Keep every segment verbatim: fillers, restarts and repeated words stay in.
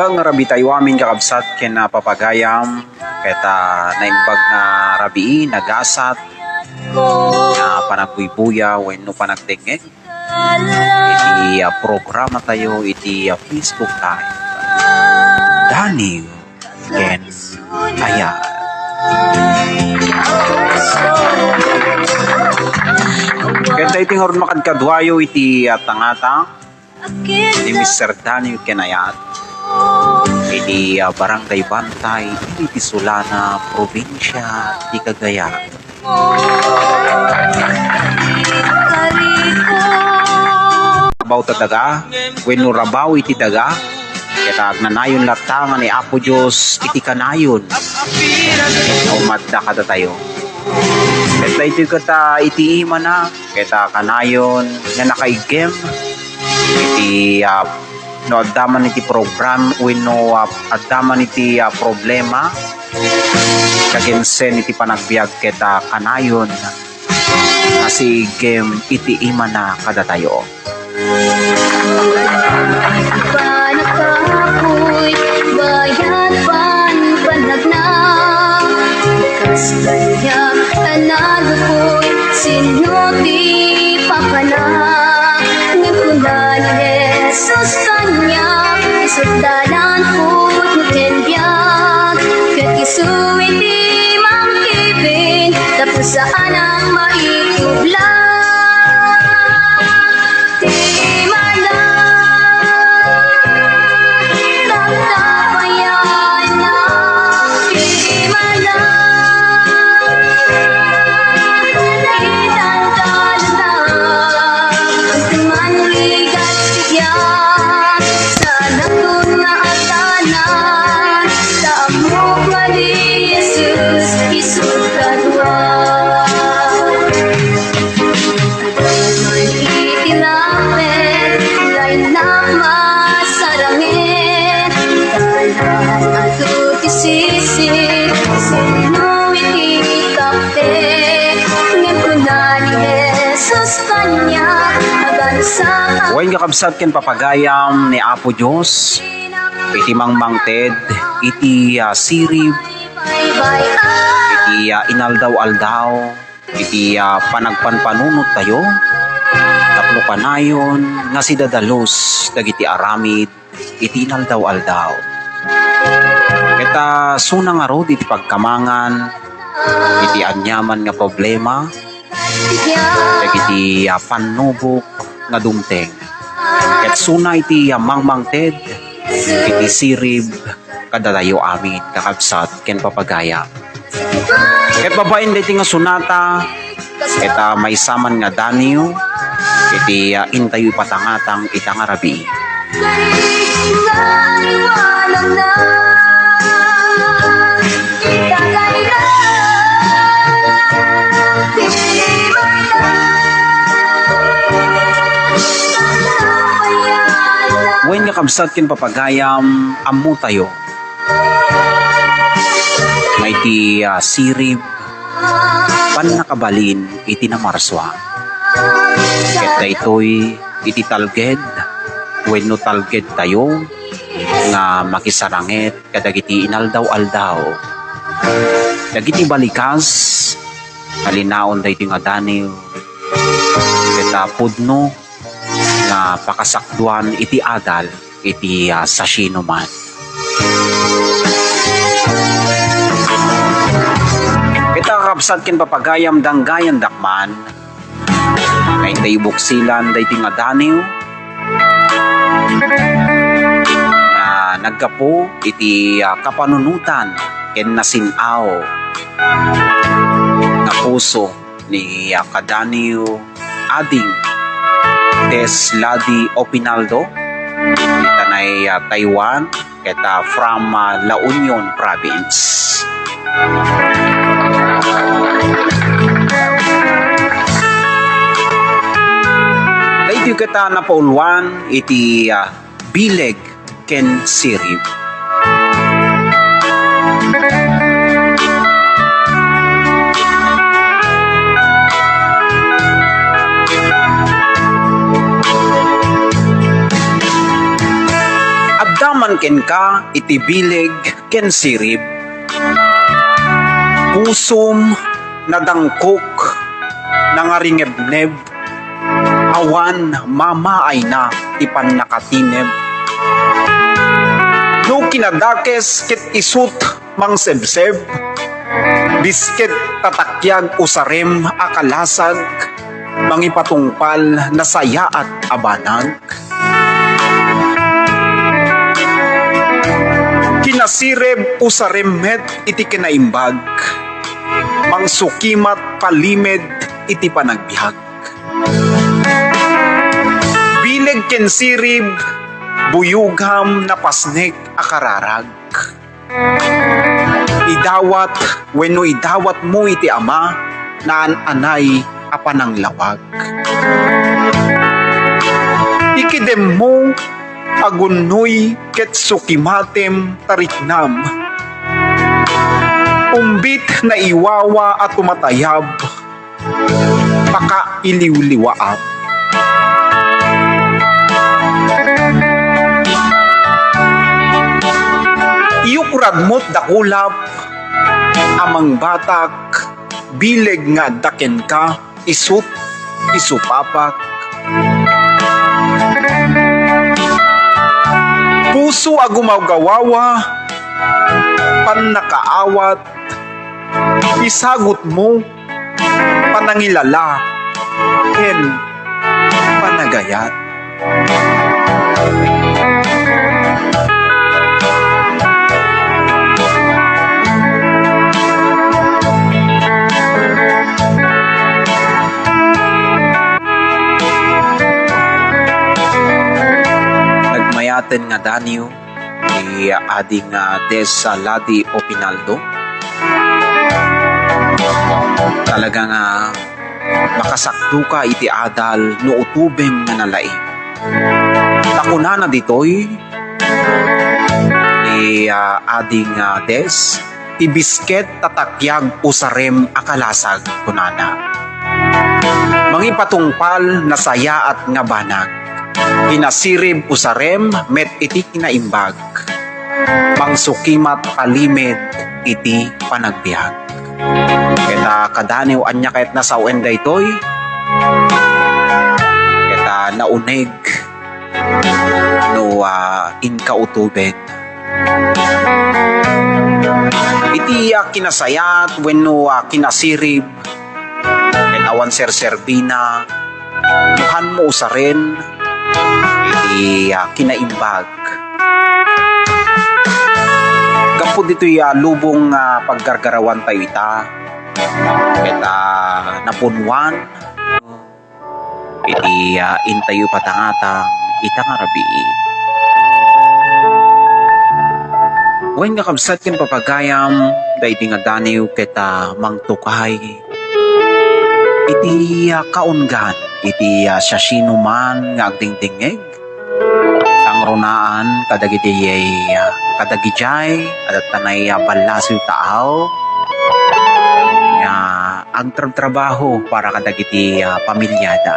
Nga rabii tayo amin, kakabsat ken, ah, papagayam, ket, ah, naimbag nga rabii, nagasat, nga panagbuybuyag wenno panagdengngeg iti, ah, programa tayo iti, ah, Facebook Live. Daniel ken Ayat. Ket daytoy ngarud makadkaduayo iti, ah, tangata ni Mister Daniel ken Ayat iti, ah, Barangay Bantay, iti Solana, probinsia ti Cagayan. Rabaw ta daga, wenno rabaw iti daga, ket agnanayon latta nga ni Apo Dios iti kanayon a umadda kadatayo. Ket daytoy ket, ah, iti imana, ket, ah, kanayon nga nakaiggem iti, ah, no adda man iti program wenno, ah, adda man iti, ah, problema, kagensen iti panagbiag ket, ah, kanayon a siiggem iti imana kadatayo. Panakapoy, bayat banbanagna, kas kaniak a nalukoy, sino ti papana? Ngem kuna ni Jesus kaniak, isu't dalan, pudno ken biag, ket isu iti mangkibin, tapno saanak maikubla. Ti mana, tatapayanna. Ti mana, itangtalna. Anto man rigat ti biag, saanak nga agdanan, ta ammok nga ni Jesus isu't kadua. Adda man iti laped, laennak masarangit. Dalan adu ti sisi, sino iti kapte? Ngem kuna ni Jesus kaniak, agansa. Wen, kakabsat ken papagayam ni Apo Dios, iti mangmangted iti, ah, sirib, iti, ah, inaldaw-aldaw, iti, ah, panagpanpanunot tayo, tapno kanayon nga sidadalus dagiti aramid iti inaldaw-aldaw. Ket, ah, suna ngarud iti pagkamangan iti aniaman nga problema dagiti, ah, pannubok nga dumteng. Ket suna iti, ah, mangmangted iti sirib kadatayo amin, kakabsat ken papagayam. Ket babaen daytoy nga sunata, ket, ah, maysa man nga daniw iti, ah, intayo ipatangatang ita nga rabii. Wen, kakabsat ken papagayam, ammotayo nga iti, ah, sirib, pannakabalin iti namarsua. Ket daytoy iti talged wenno talgedtayo nga makisarangit kadagiti inaldaw-aldaw. Dagiti balikas, talinaon daytoy nga daniw, ket, ah, pudno nga pakasakduan iti adal iti, ah, sasinoman. Ita, kakabsat ken papagayam, danggayandak man nga intay ibuksilan daytoy nga daniw nga naggapu iti, ah, kapanunotan ken nasin-aw nga puso ni, ah, kadaniw Ading Des Ladi Opinaldo, ita nay, ah, Taiwan, ket, ah, from, ah, La Union Province. Daytoy ket, ah, napauluan iti, ah, bileg ken sirib. Adda man kenka iti bileg ken sirib. Pusom nadangkok, nangaringebneb, awan mamaayna ti pannakatineb. No kinadakes ket isut' mangsebseb, bisket tatakyag usarem a kalasag, mangipatungpal nasayaat a banag. Kinasirib usarem met iti kinaimbag, mangsukimat palimed iti panagbiag. Bileg ken sirib, buyogam napasnek a kararag. Idawat wenno idawatmo iti Ama, naan-anay a pananglawag. Ikidemmo, agunnoy ket sukimatem tariknam. Umbit naiwawa a tumatayab, pakailiwliwaam. Iyukradmot dakulap a mangbatak, bileg nga adda kenka, isut' isupapak. Puso a gumawgawawa, pannakaawat, isagutmo, panangilala, ken panagayat. Nagmayaten nga daniw ti ading, ah, Des, ah, Ladi Opinaldo. Talaga nga makasakdoka iti adal no utobem nga nalaing. Ta kunana ditoy ti, ah, ading, ah, Des, "Ti bisket tatakyag usarem a kalasag," kunana. "Mangipatungpal nasayaat nga banag. Kinasirib usarem met iti kinaimbag. Mangsukimat palimed iti panagbiag." Ket, ah, kadaniw, ania kayat nasawen daytoy? Ket, ah, nauneg no, ah, inka utoben. Iti, ah, kinasayaat wenno, ah, kinasirib, ket awan serserbina, no hanmo usaren iti, ah, kinaimbag. Gapu ditoy, ah, lubong nga paggargarawan tayo ita, ket, ah, napunwan iti, ah, intayo patangatang ita nga rabii. Wen nga kabsat ken papagayam, daydi nga daniw ket, ah, mangtukay iti, ah, kaunggan iti, ah, siasinoman nga agdingdingngeg. Kangrunaan kadagiti, ah, kadagidiay, adatanay, ah, ballasiw taaw nga agtrabtrabaho para kadagiti, ah, pamiliada.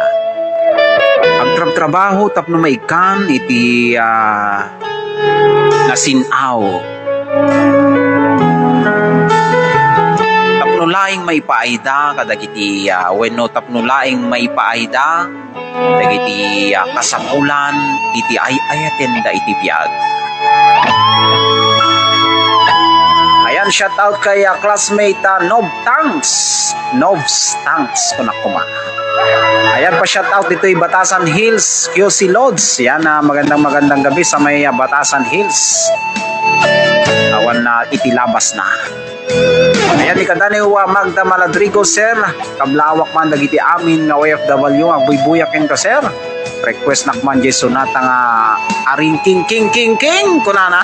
Agtrabtrabaho tapno maikkan iti, ah, nasin-aw. Tapno laeng maipaayda kadagiti, ah, wenno tapno laeng maipaayda dagiti, ah, kasapulan iti ay-ayatenda iti biag. Ayan, shout out kay, ah, classmate, ah, Nov Tangs. Novs Tangs, kunak koma. Ayan pa, shout out ditoy Batasan Hills, Q C Lods. Yan, ah, magandang, magandang gabi sa may, ah, Batasan Hills. Awan na iti labas na. Ayan, ikadaniw, ah, Magda Maladrigo, sir. Kablawak man dagiti amin nga O F W, agbuybuyak kenka, sir. Request nak man jay sonata nga Aring King, King, King, King, kunana.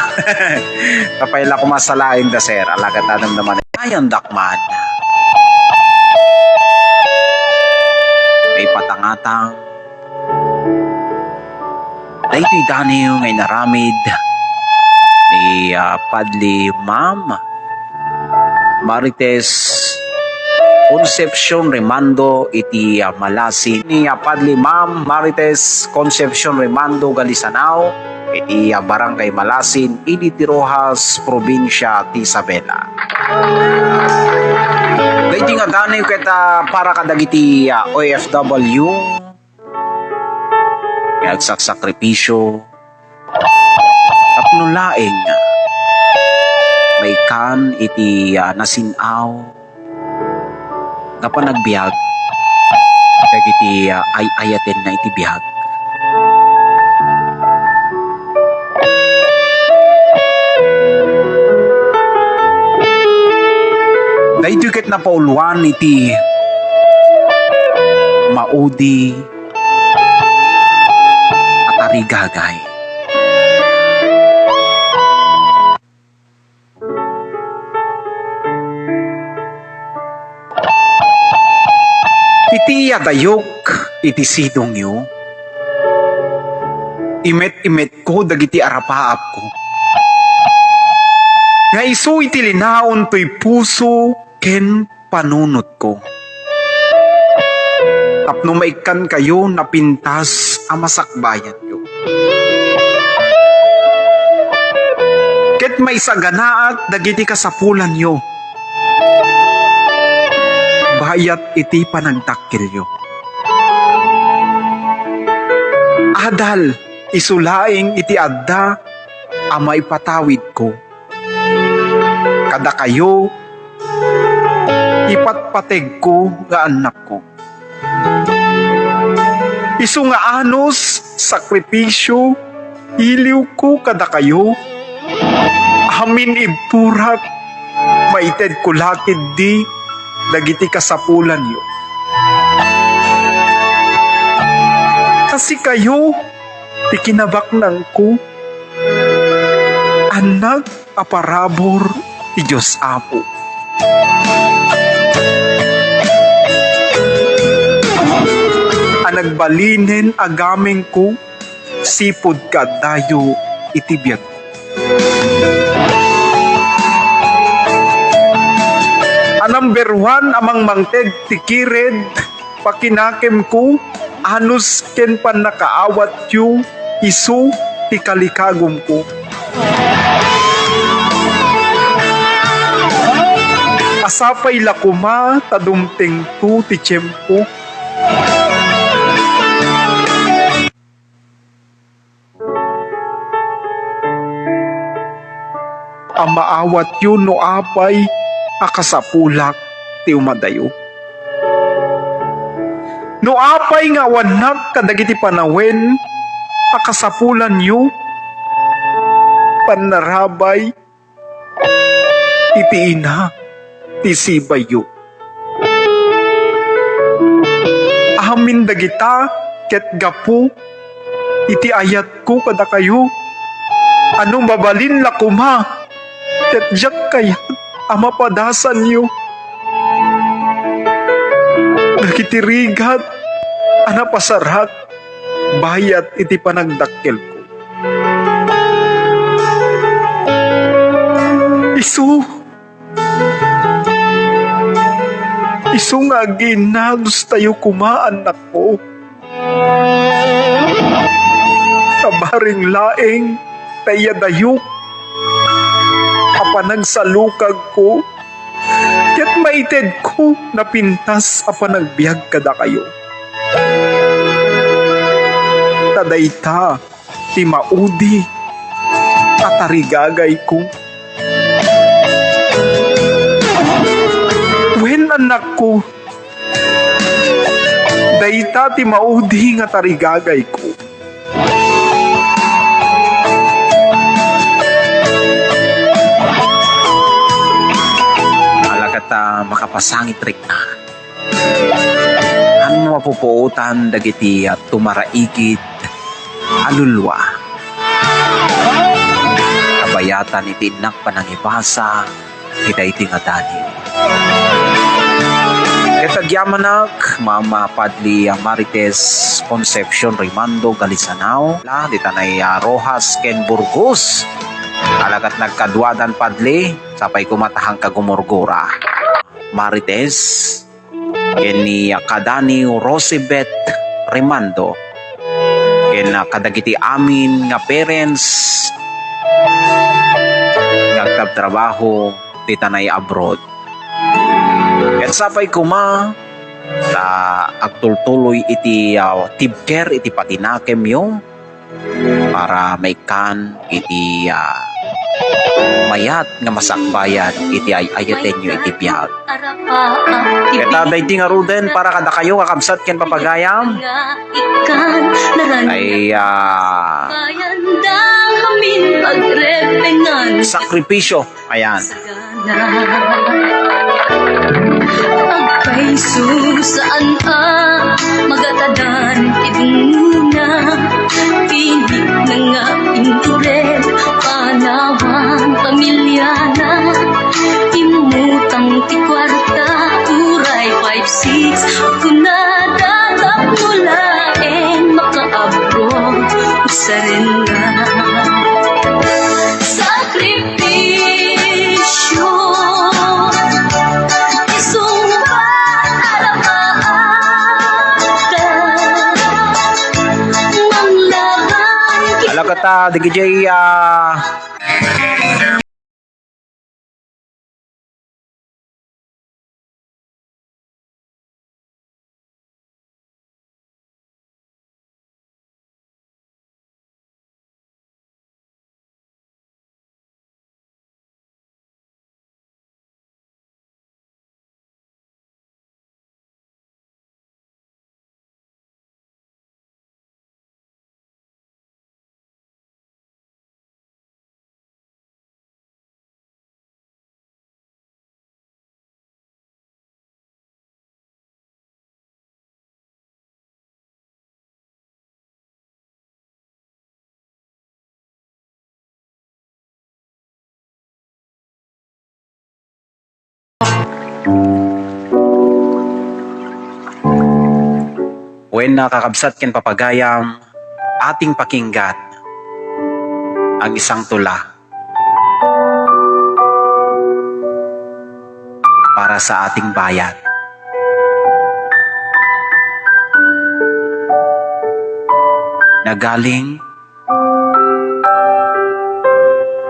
Kapay la kumasalain da, sir. Alagad adam naman. Ayan dakman. May patangatang. Daytoy daniw nga inaramid ni, ah, Padli Ma'am Marites Concepcion Rimando iti, ah, Malasin. Ni, ah, Padli Ma'am Marites Concepcion Rimando Galisanao, ti, ah, Barangay Malasin, idi ti Roxas, probinsia ti Isabela. Daytoy nga daniw ket, ah, para kadagiti, ah, O F W nga agsaksakripisio tapno laeng maikkan iti, ah, nasin-aw nga panagbiag dagiti, ah, ay-ayatenna iti biag. Daytoy ket napauluan iti maudi a tarigagay. Iti iyadayok iti sidongyo, imet-imetko dagiti arapaapko, nga isu iti linaon toy puso ken panunotko, tapno maikkankayo napintas a masakbayanyo. Ket maisaganaak dagiti kasapulanyo bayat iti panagdakkelyo. Adal, isu laeng iti adda a maipatawidko kadakayo, ipatpategko nga annakko. Isu nga anus, sakripisio, iliwko kadakayo, amin ibturak, maitedko la ketdi dagiti kasapulanyo. Ta sikayo ti kinabaknangko, annak a parabur ti Dios Apo. A nagbalinen a gamengko, sipud kaaddayo iti biagko. A number one a mangmangted ti kired, pakinakemko, anus ken pannakaawatyo, isu ti kalikagumko. A sapay la koma ta dumtengto ti tiempo. A maawatyo no apay a kasapulak ti umadayo. No apay nga awannak kadagiti panawen a kasapulanyo, pannarabay iti ina ti sibayyo. Amin dagita ket gapu iti ayatko kadakayo, a no mabalin la koma, ket diak kayat a mapadasanyo dagiti rigat a napasarak bayat iti panagdakkelko. Isu, isu nga agiinnadustayo koma, annakko. Ta bareng laeng ta iyadayok a panagsalukagko, ket maitedko napintas a panagbiag kadakayo. Ta dayta ti maudi a tarigagayko. Wen, annakko, dayta ti maudi nga tarigagayko. Alagad ta makapasangit rikna. Amin mapupuotan dagiti, ah, tumaraigid a lulua. Kabayatan iti innak panangibasa iti daytoy nga daniw. Ket agyamanak, Mama Padli, ah, Marites Concepcion Rimando Galisanao, la, ditanay, ah, Roxas ken Burgos. Alagad nagkaduadan, Padli, sapay koma ta kagumurgura. Marites, ken ni kadaniw Rosibet Rimando, Ken kadagiti amin nga parents nga agtrabtrabaho ti tanay abroad. Ket sapay koma ta agtultuloy iti, ah, tibker iti patinakemyo para maikkan iti, ah, mayat nga masakbayan iti ay-ayatenyo iti biag. Ket daydi ngaruden para kadakayo, kakabsat ken papagayam. Ay, ah, sakripisyo. Ayan. Agpayso saan a magatadan ti dungngona, tinik na nga intured, panawan pamilyana, immutang ti kuarta, uray five six, kunada tapno laeng makaabroad, usaren nga. Sakripisyo, isungbat a rapaatan, manglaban. Alagkata, D J, ah, Wen, kakabsat ken papagayam, ating pakinggan ang isang tula para sa ating bayan. Nagaling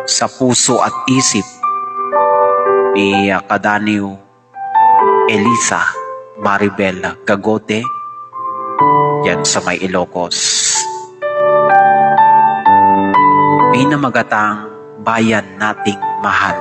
sa puso at isip ni, ah, Kadaniw Elisa Maribel Gagote, diyan sa may Ilocos. Pinamagatang bayan nating mahal.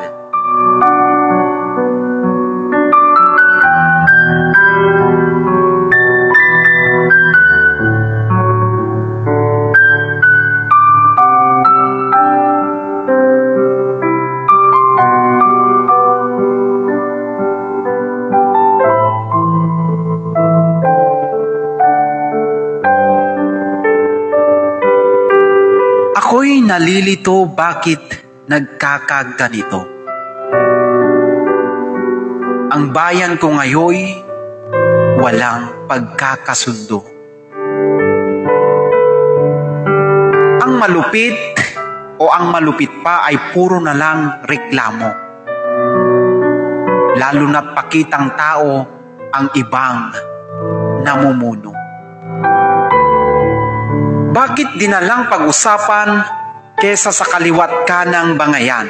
Ako'y nalilito bakit nagkakaganito. Ang bayan ko ngayoy walang pagkakasundo. Ang malupit o ang malupit pa ay puro na lang reklamo. Lalo na't pakitang tao ang ibang namumuno. Bakit di na lang pag-usapan kesa sa kaliwat kanang bangayan?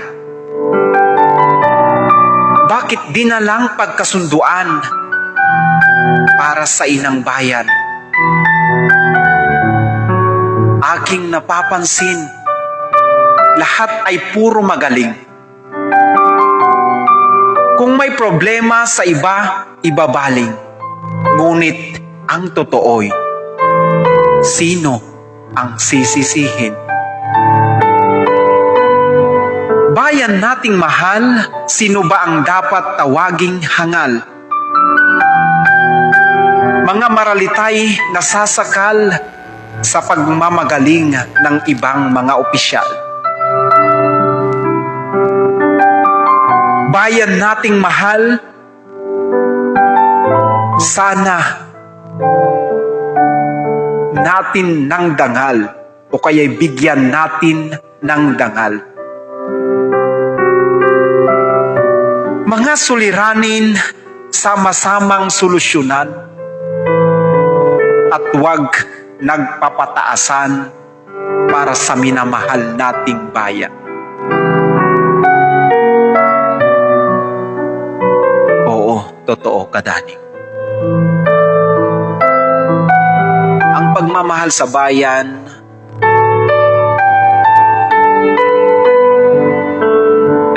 Bakit di na lang pagkasunduan para sa inang bayan? Aking napapansin, lahat ay puro magaling. Kung may problema sa iba, ibabaling. Ngunit ang totoo'y, sino ang sisisihin? Bayan nating mahal, sino ba ang dapat tawaging hangal? Mga maralitay nasasakal sa pagmamagaling ng ibang mga opisyal. Bayan nating mahal, sana natin ng dangal o kaya bigyan natin ng dangal. Mga suliranin, sama-samang solusyonan at wag nagpapataasan para sa minamahal nating bayan. Oo, totoo ka, Daniw. Ang pagmamahal sa bayan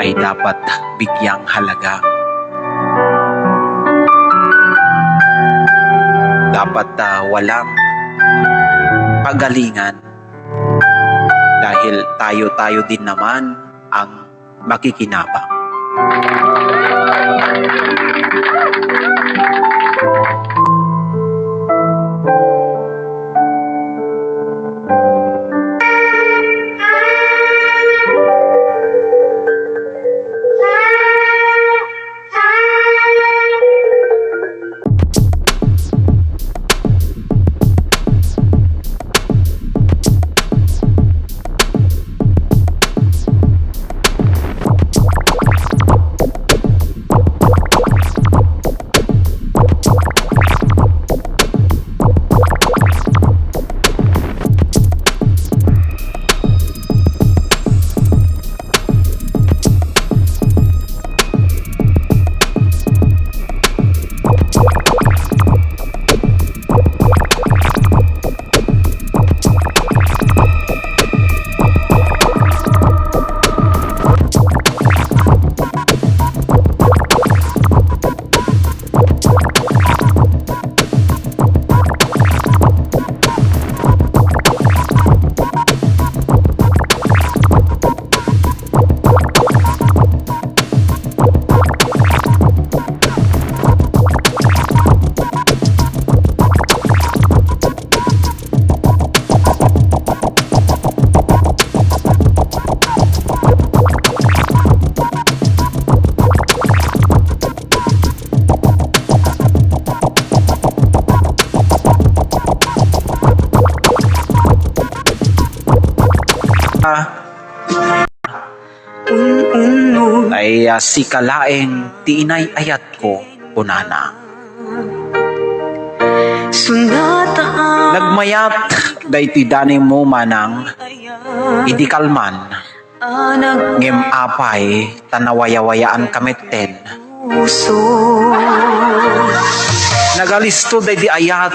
ay dapat bigyang halaga. Dapat, ah, walang pagalingan dahil tayo-tayo din naman ang makikinabang. Ay, ah, sika laeng ti inay-ayatko, kunana. Nagmayat daytoy Daniw mo, manang, idi kalman. Ngem apay ta nawayawayaanka metten? Nagalisto daydi ayat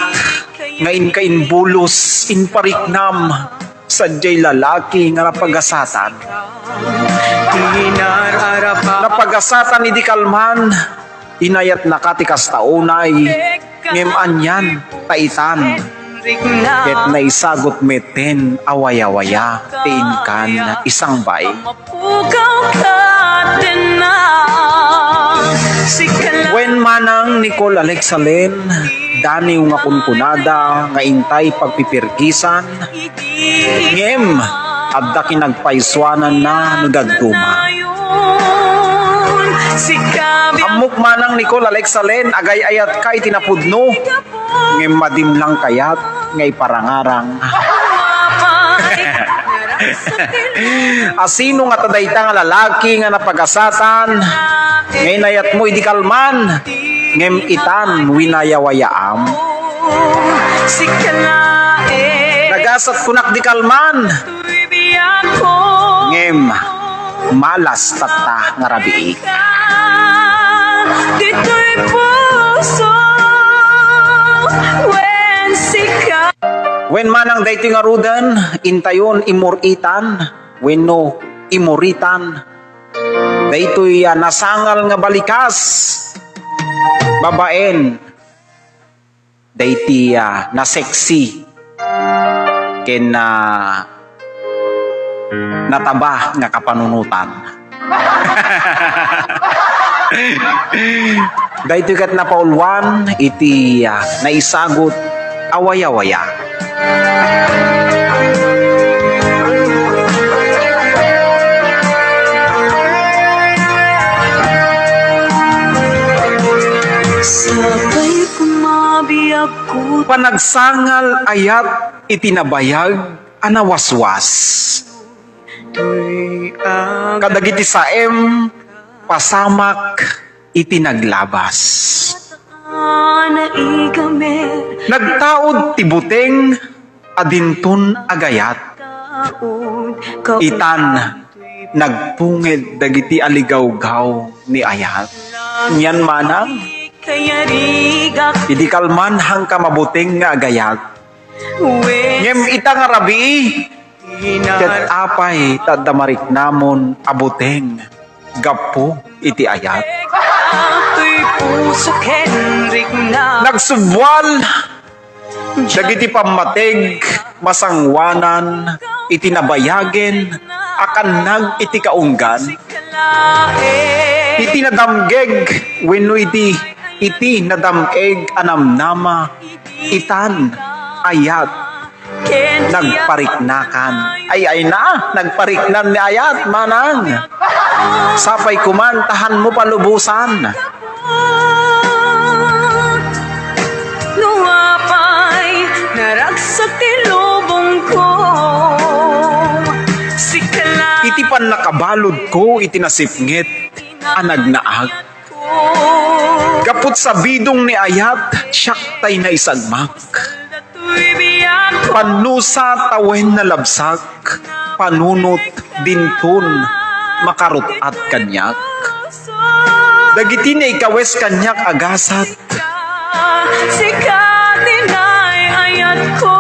nga inka inbulos, inpariknam, sadiay lalaki nga napagasatan. Napagasatan idi kalman, inayatnaka ti kasta unay, ngem anian ta itan? Ket naisagut metten a wayawaya ti inkan isangbay. Wen manang Nicole Alexa Len, Daniw nga kunkunada nga intay pagpipirgisan, ngem adda kinagpaysuananna no dadduma. Ammok manang Nicole Alexa Len, agay-ayatka iti napudno, ngem madi lang kayat nga iparangarang. Asino ngata dayta nga lalaki nga napagasatan nga inayatmo idi kalman, ngem itan winayawayaam? Nagasat kunak di kalman, ngem malas tatta nga rabii. Ditoy puso, wen sika. Wen manang daytoy ngaruden, intayon imur-itan wenno imuritan daytoy a nasangal nga balikas, babaen daydi, ah, naseksi ken, ah, nataba nga kapanunotan. Daytoy ket napauluan iti, ah, naisagut a wayawaya. Sapay kumabiag ko. Panagsangal ayat iti nabayag a nawaswas. Kadagiti saem, pasamak iti naglabas. Nagtaud ti buteng, Adinton agayat. Itan, nagpunged dagiti aligawgaw ni ayat. Nyan manang, idi kalman hangka mabuteng nga agayat. Ngem ita nga rabii, ket apay ta adda mariknamon a buteng gapu iti ayat. Nagsubwal dagiti pammateg masangwanan iti nabayagen a kannag iti kaunggan. Iti nadamgeg wenno iti, iti nadam-eg a namnama, itan, ayat, nagpariknakan. Ay, ay na, nagpariknan ni ayat, manang. Sapay kuman, tahan mo palubusan. No apay, naragsak ti lubong ko. Sikla. Iti pannakabalud ko, iti nasipnget a nagnaag. Gaput sa bidong ni ayat, siak tay naisagmak. Pannusa tawen nalabsak, panunot dinton makarut-at kaniak. Dagiti naikawes kaniak a gasat. Sika ti naiayat ko.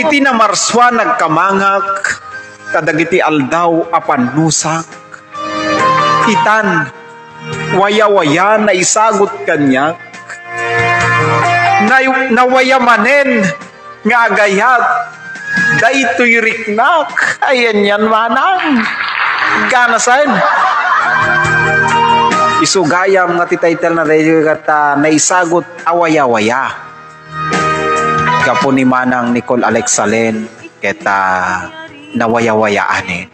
Iti namarsua nagkamangak, kadagiti aldaw a pannusak. Itan, wayawaya naisagut kaniak. Nay-, nawaya manen nga agayat. Daytoy riknak. Ayan yan, manang. Ganasen. Isu gayam nga ti title na daytoy ket, ah, naisagut a wayawaya. Gapu ni Manang Nicole Alexalen ket, ah, nawayawayaanen.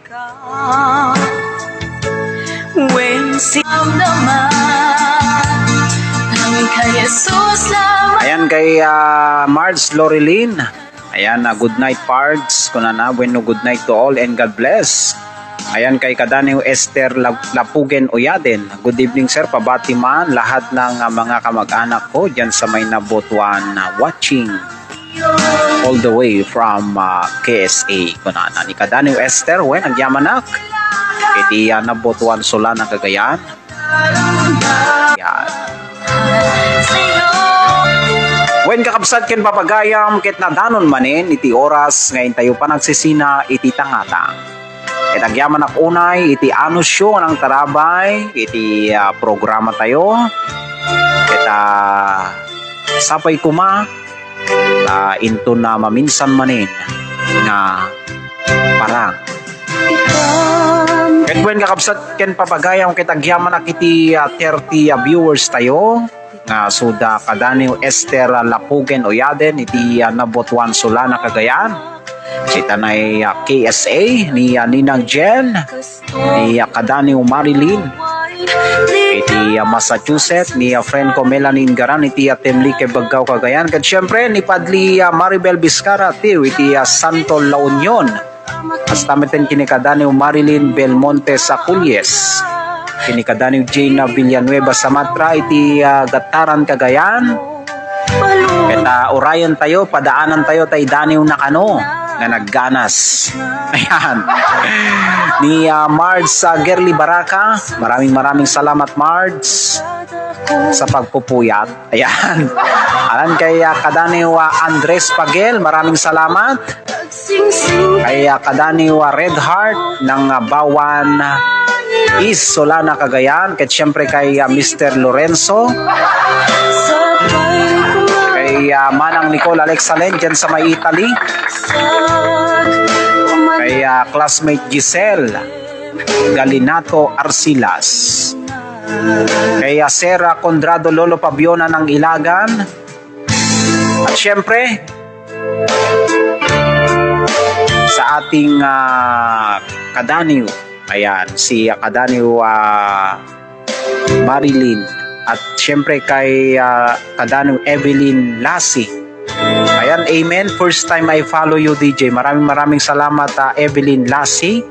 Wen si Ayan kay, ah, Marge Lorilyn. Ayan, ah, good night, Pards. Kunana, wenno good night to all and God bless. Ayan kay kadaniw Esther Lap-, Lapugen Oyaden. Good evening, sir. Pabati man lahat ng, ah, mga kamag-anak ko dyan sa may Nabotuan, ah, watching all the way from, ah, K S A. Kunana ni kadaniw Esther, wen, agyamanak. Iti, ah, Nabotuan, Solana, Cagayan. Yan. Wen, kakabsat ken papagayam, ket nadanon manen iti oras nga intayo panagsisina iti tangatang. Ket agyamanak unay iti anusyo nga nangtarabay iti, ah, programa tayo. Ket, ah, sapay koma, ah, inton a maminsan manen nga parang. Ket wen, kakabsat ken papagayam, ket agyamanak iti, ah, thirty, ah, viewers tayo nga isuda kadaniw Esther, ah, Lapugen Oyaden iti, ah, Nabotuan, Solana, Cagayan. Ita nay, ah, K S A ni, ah, Ninang Jen, ni, ah, kadaniw Marilyn. Iti, ah, Massachusetts, ni, ah, friend ko Melanie Ingaran, iti, ah, Temlique, Baggao, Cagayan. Ket siyempre, ni Padli, ah, Maribel Vizcara, tiw, iti, ah, Santo La Union. Hasta metten ken ni kadaniw Marilyn Belmonte Saculles. Ken ni kadaniw Gina Villanueva Samatra iti, ah, Gataran, Cagayan. Ket, ah, urayen tayo, padaanan tayo tay daniw na kano nga nagganas. Ayan. Ni, ah, Marge, ah, Gerly Baraka, maraming maraming salamat, Marge, sa pagpupuyat. Ayan. Ayan kay, ah, kadaniw, ah, Andres Pagel, maraming salamat. Kay, ah, kadaniw, ah, Red Heart ng, ah, Bawan East, Solana, Cagayan. Ket siyempre kay, ah, Mister Lorenzo. Kay, ah, Manang Nicole Alexalen dyan sa may Italy. Kay, ah, classmate Giselle Galinato Arsilas. Kay, ah, Sir, ah, Conrado Lolo Pabiona ng Ilagan. At siyempre, sa ating, ah, kadaniw, ayan, si, ah, kadaniw, ah, Marilyn. At siyempre kay, ah, kadaniw Evelyn Lassie. Ayan, amen. First time I follow you, D J. Maraming, maraming salamat, ah, Evelyn Lassie.